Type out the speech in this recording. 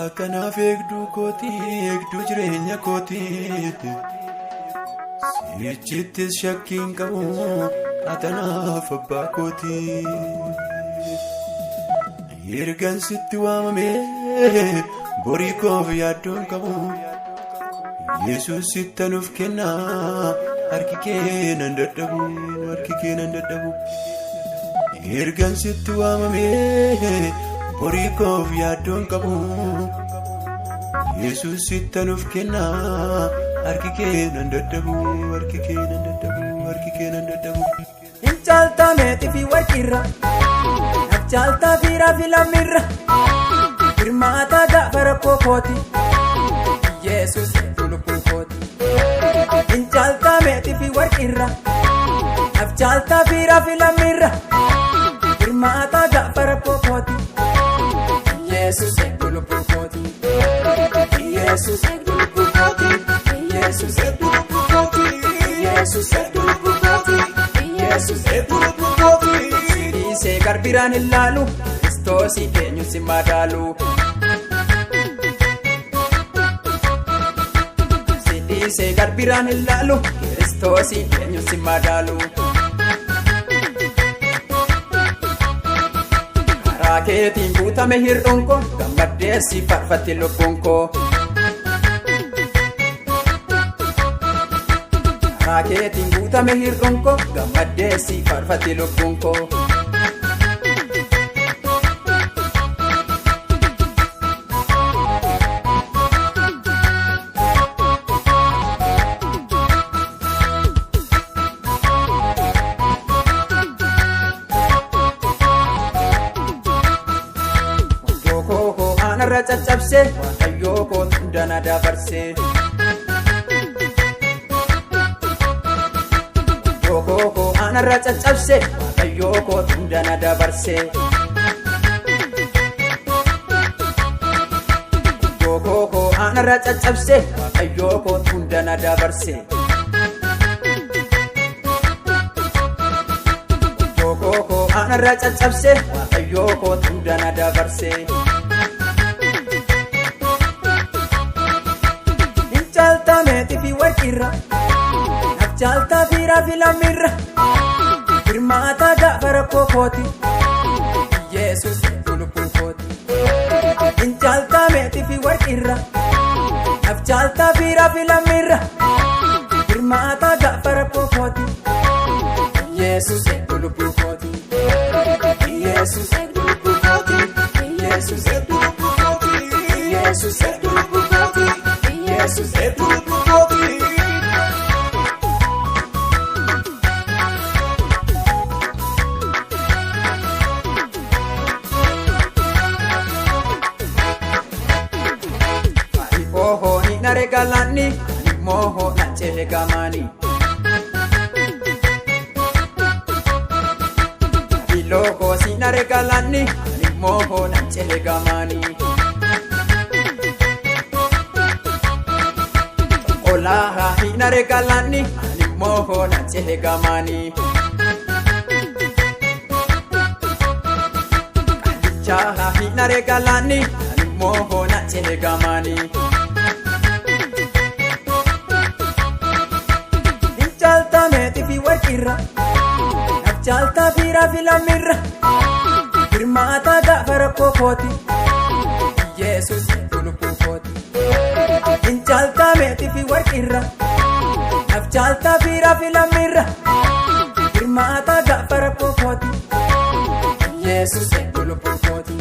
Waaqanaaf eegduu kooti, eegduu jireenya kooti. Sichittis shakkiin qabu, atanaaf abbaa kooti. Ergan sitti waamamee borii koof yaaddoon qabu. Yesuus sitta nuuf kenna, harki kee nan dadhabu, harki kee nan dadhabu. Ergan sitti waamamee borii koof yaaddoon qabu. Yesuus sitta nuuf kenna, harki kee nan dadhabu, harki kee nan dadhabu, harki kee nan dadhabu. Hin caaltaa meetii fi warqiirra, naaf caaltaa fiiraa fi lammiirra, hirmaataa gaafa rakkoo kooti, Yesuus lubbuu kooti. Hin caaltaa meetii fi warqiirra, naaf caaltaa fiiraa fi lammiirra, hirmaataa gaafa rakkoo kooti, Yesuus lubbuu kooti. Yesuus lubbuu kooti. Yesuus lubbuu kooti. Yesuus lubbuu kooti. Yesuus lubbuu kooti. Dhiisee garbiraan hin laalu, Kiristoosii eenyu si madaalu. Si dhiisee garbiraan hin laalu, Kiristoosii eenyu si madaalu. Karaa keetiin guutame hir'uun koo, gammaddeessi faarfatti lubbuun koo. Karaa keetiin guutame hir'uun koo, gammaddeessi faarfatti lubbuun koo. Waanjoo koo koo aanarra caccabsee, Waaqayyoo koo hunda na dabarsee. Waanjoo koo koo aanarra caccabsee, Waaqayyoo koo hunda na dabarsee. Waanjoo koo koo aanarra caccabsee, Waaqayyoo koo hunda na dabarsee. Waanjoo koo koo aanarra caccabsee, Waaqayyoo koo hunda na dabarsee. Hin caaltaa meetii fi warqiirra, naaf caaltaa fiiraa fi lammiirra, hirmaataa gaafa rakkoo kooti, Yesuus lubbuu kooti. Hin caaltaa meetii fi warqiirra, naaf caaltaa fiiraa fi lammiirra, hirmaataa gaafa rakkoo kooti, Yesuus lubbuu kooti. Yesuus lubbuu kooti. Yesuus lubbuu kooti. Yesuus lubbuu kooti. Yesuus lubbuu kooti. Ohoo ni nare galaanni, ani moohoo na cehe gamaani. Iloo si nare galaanni, ani moohoo na cehe gamaani. Olaa hi nare galaanni, ani moohoo na cehe gamaani. Qalichaa hi nare galaanni, ani moohoo na cehe gamaani. Hin caaltaa meetii fi warqiirra, naaf caaltaa fiiraa fi lammiirra, hirmaataa gaafa rakkoo kooti, Yesuus lubbuu kooti. Hin caaltaa meetii fi warqiirra, naaf caaltaa fiiraa fi lammiirra, hirmaataa gaafa rakkoo kooti, Yesuus lubbuu kooti.